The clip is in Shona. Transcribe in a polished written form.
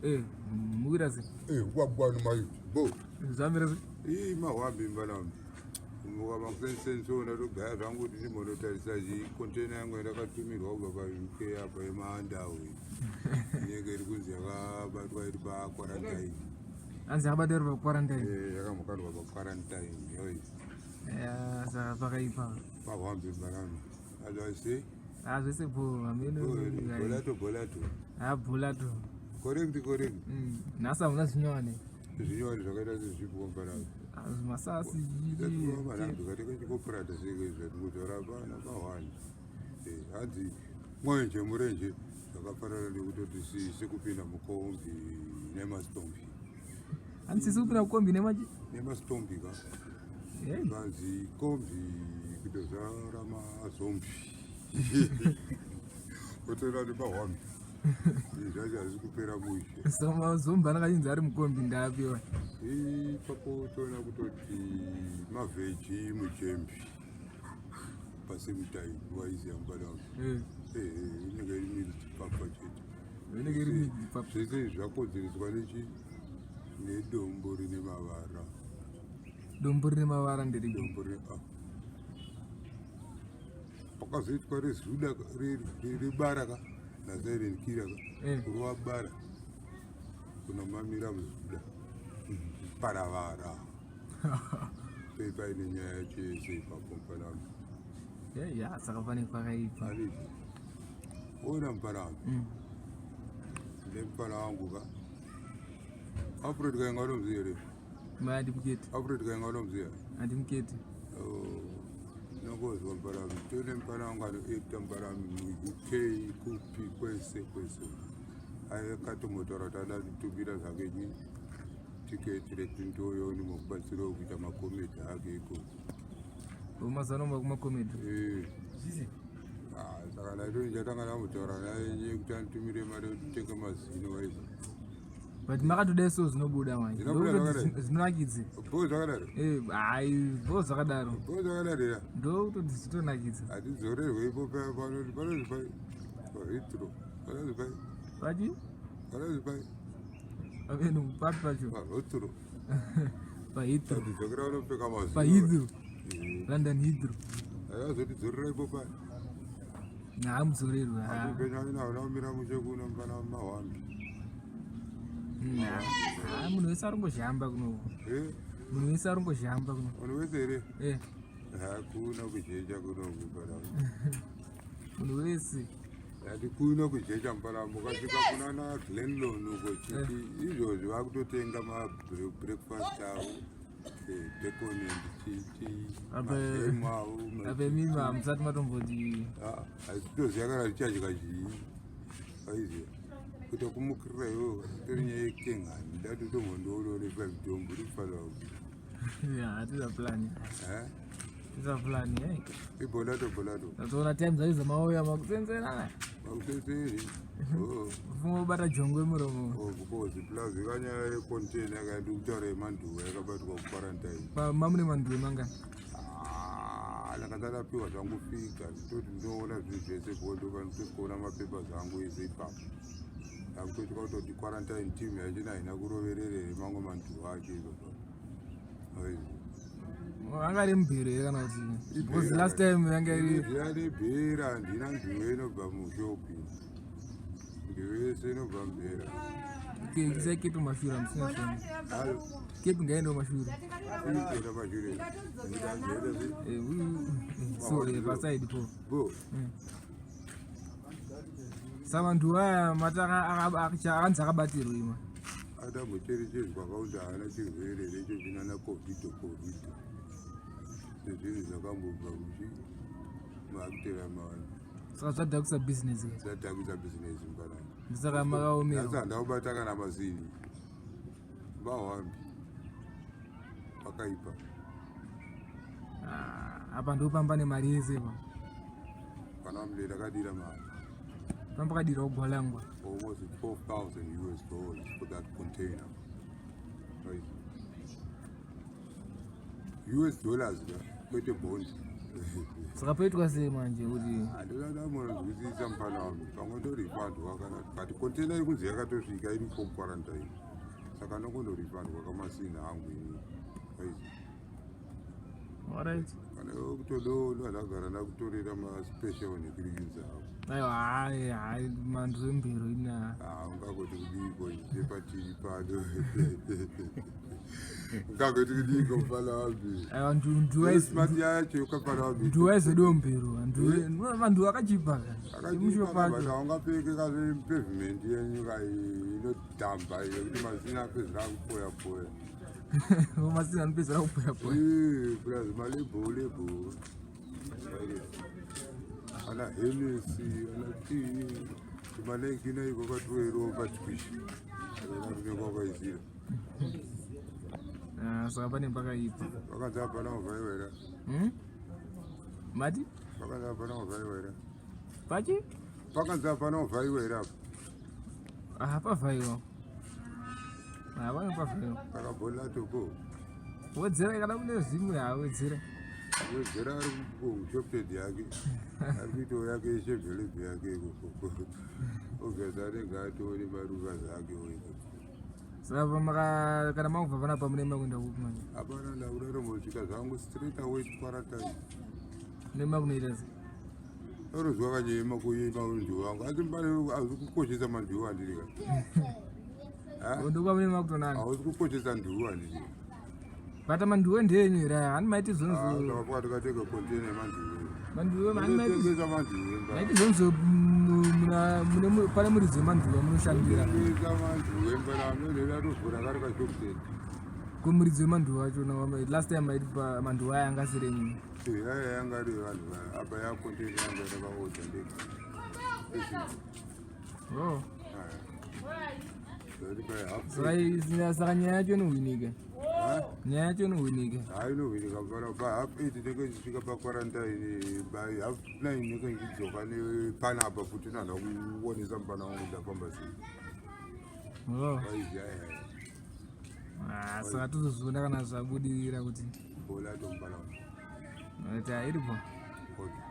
Eh, mukuita sei? Eh, wagwani mai. Bo. Zvamira sei? Ii mahwambi mbanami. Kumuka makuseni so ndatogaya zvangu kuti ndimbonotarisa chi container yangu yandakatumirwa kubva pa UK apa yemaandawo iyi. Inenge iri kunzi yakabatwa iri pa quarantine. Hanzi yakabatwa iri pa quarantine. Eh, yakambokandwa pa quarantine yoi. Eh, saka pakaipa. Mahwambi mbanami. Otherwise Ah, zvese bho hameno. Bolato bolato. Ah, bolato. Correct correct. Nhasi hamuna zvinyowani. Zvinyowani zvakaita sezvipi kwambarava. Ah, masasi. Chikoprata seke zvatingotaura pana pahwani. Eh, hanzi mwenje murenje zvakafanana nekutoti sekupinda mukombi nemastombi. Hanzi sisi kupinda mukombi nemachi? Nemastombi ka. Hanzi kombi kutozara mazombi. Otoona kuti pahwambi. Zvacho hazvisi kupera mushe. So mazombi anenge achinzi ari mukombi ndaapiwa. Ipapo toona kutoti mavheji mujembi. Pasame time waiziya mubada wangu. Eh, inenge iri mixed papa chete. Inenge iri mixed papa. Zvese zvakodzereswa nechi nedombo rine mavara. Dombo rine mavara nderipi? Dombo rine ah. Pakazoitwa rezuda rebara ka naSilent Killer ka. Eh. Kurova bara kunomamira muzuda. Paravara. Paine nyaya yacho yese ipapo mpanami. Ya, saka pane pakaipa. Aridi. Ona mpanami. Ndemupana wangu ka. Alfred Kainga unomuziva here? Mai andimuketi. Alfred Kainga unomuziva? Andimuketi. Oh, nongozwa mpanami. Tone mupana wangu anoacta mpanami muUK kupi kwese kwese. Akatombotaura kuti ada kutumira zvake chi tiketi rekuti ndouyawo ndimbokubatsirawo kuita makomedi ake ikoko. Mazano makomedi. Eh. Ah, saka ndaito ndichatanga ndambotaura naye nyaya yekuti anditumire mari yekuti nditenge mazino waizi. But makatoda so zvinobuda manje. Zvinobuda zvakadai. Zvinonakidze. Bho zvakadaro. Eh, hai, bho zvakadaro. Bho zvakadaro ya. Ndokutoti zvitonakidza. Hatidzorerwe ipo paya panoti panonzi pai paHeathrow. Panonzi pai Pachi? panonzi pai Pamene papi pacho? paHeathrow. PaHeathrow. Tidzokera unopfeka mazino. PaHeathrow. Eh, London Heathrow. Akazotidzorera ipo paya. Haamudzorerwe. Asi upenyu hauna hauna kumira mushe kuno mufana mahwambi. Ha, munhu wese ari kungozhamba kuno. Eh, Munhu wese ari kungozhamba kuno. munhu wese here? Eh, Hakuna kujecha kuno mufana. munhu wese. Yati kuno kujecha mufana mukasvika kuna na Glenlon uko chiti izvozvi vakutotenga ma breakfast avo. Eh, bacon and chichi. Mahemu avo. Ape mimi hamusati matomboti Ah, haisitoziva kana tichadya chii. Aiziva. Kuita kumukirira iwewe tori nyaya yekengani. Ndati utombondiona five dombo rikufanira kuti. Ya, hatiza plan. Eh? Tiza plan, eh. Ibolato bolato. Tatoona time dzacho dzamauya makusenserana. Makusenseri. Oh. Ufunga kubata jongwe muromo. Of course, plus kanyaya yecontainer yakaenda kutaura yemanduwa yakabatwa kuquarantine. Mamune manduwe mangani? Ah, ndakati ndapiwa zvangu fika nditoti ndinoona zvinhu zvese bodo panotosvikoona mapepa zvangu ese ipapo. Ndakutotya kutoti quarantine team yachona haina kuroverera here mamwe manduwa acho ipapo. Anga ari mubhero here kana kuti? Because last time yanga iri Zviya bhera handina nduwe inobva mushopi. Nduwe yese inobva mubhera. Isai kepi mashure hamusina foni. Halo. Kepi ngaende mashure. Inoenda mashure. Ndikazoita se. Eh, so eh, paside po. Bo. Saka vantu vaya mati akanzi akabatirwa ima. Atambocherechedzwa kaunzi haana chirwere recho chinana covid covid. Sezvinhu zvakambobva kuchi maakutera mawanda. Saka zvadhakisa business here. Zvadhakisa business mbanani. Saka makaomerwa. Asi handakubata kana mazini. Vahwambi. Pakaipa. Ah, apa ndopamba nemari yese pa. Pana mde ndakadira mari. Pamba kadira ugwalangwa. Almost 12,000 US dollars for that container. Right. US dollars ka kwete bond. Saka poitwa sei manje kuti Handina munonzwisisa mufana wangu, pamwe ndorifandwa kana, but container iri kunzi yakatosvika iri home quarantine, saka ndongondorifandwa kamasina angu ini aizi. Alright. Kana iwe kutodo ndandagara ndakutorera maspecial nekirikinzi ako. Aiwa, hayi hayi, mandu zvembero ina. Ah, ungangoti kudiko patiri pano, ungangoti kudiko mufana wambi? Aiwa, ndu Smart yacho yokafana wambi. Ndu waizodiwo mbero vantu vakachipa imusho pacho. Haungapfeke kane pavement yenyika inodhamba yekuti masina apedzera kupoya poya. Masina anopedzera kupoya poya. Plus malebo lebo ana Hennessy, ana chii, tumanekina iko katuero patwishi ana kunenge wakaisira. Ah, saka pane pakaipa. Vakanzi hapana kuvhaiwa here? Hmm? Mati? Vakanzi hapana kuvhaiwa here? Pachi? Pakanzi hapana kuvhaiwa here apa? Ah, pavhaiwa. Ah, pane pavhaiwa. Saka bhola topo. Wedzera kana kune zvimwe, hawedzera. Wedzera ari kushopted yake, ari kuitawo yake yeshevhelebhe yake ikoko, obviously anenge atore maruva zake oiko. Saka pamaka kana makubva panapa mune makuenda kupi manje? Hapana, ndakuda tombosvika zvangu straight away to quarantine. Mune makunoita sei? Orozwa kanyema kuyema ndiwo wangu, asi mbane hausi kukoshesa mandiwo andirika. Ndokwa mune makutonanga. Hausi kukoshesa ndiwo andirika. Bata mandiwe ndenyu here aya? Hani maiti zvonzo. Takapuwa tikateka container yemandiwo. Mandiwe hani maiti Tengesa mandiwo. Maiti zvonzo muna mune pane muridzi wemandiwe munoshandira. Tengesa mandiwo mbana amene atovhura kari kashopted. Kumuridzi wemandiwe wacho na last time maiti pa mandiwe aya anga asiri enyu. Aya yanga ari vanhu apa yacontainer yanga yatakaodha ndega. Oh. Zoti by half Saka nyaya yacho inohwinika. Ha? Nyaya yacho inohwinika. Hayi, inohwinika mfana. By 8:30 ndenge ndichisvika paquarantine, by 9:30 ndenge ndichidzoka nepanapa futi, nanda kuonesa mufana wangu ndafamba sei. Oh. Waizi aya. Ah, saka tozozviona kana zvabudirira kuti Bola to mufana wangu. Kuti iripo. Okay.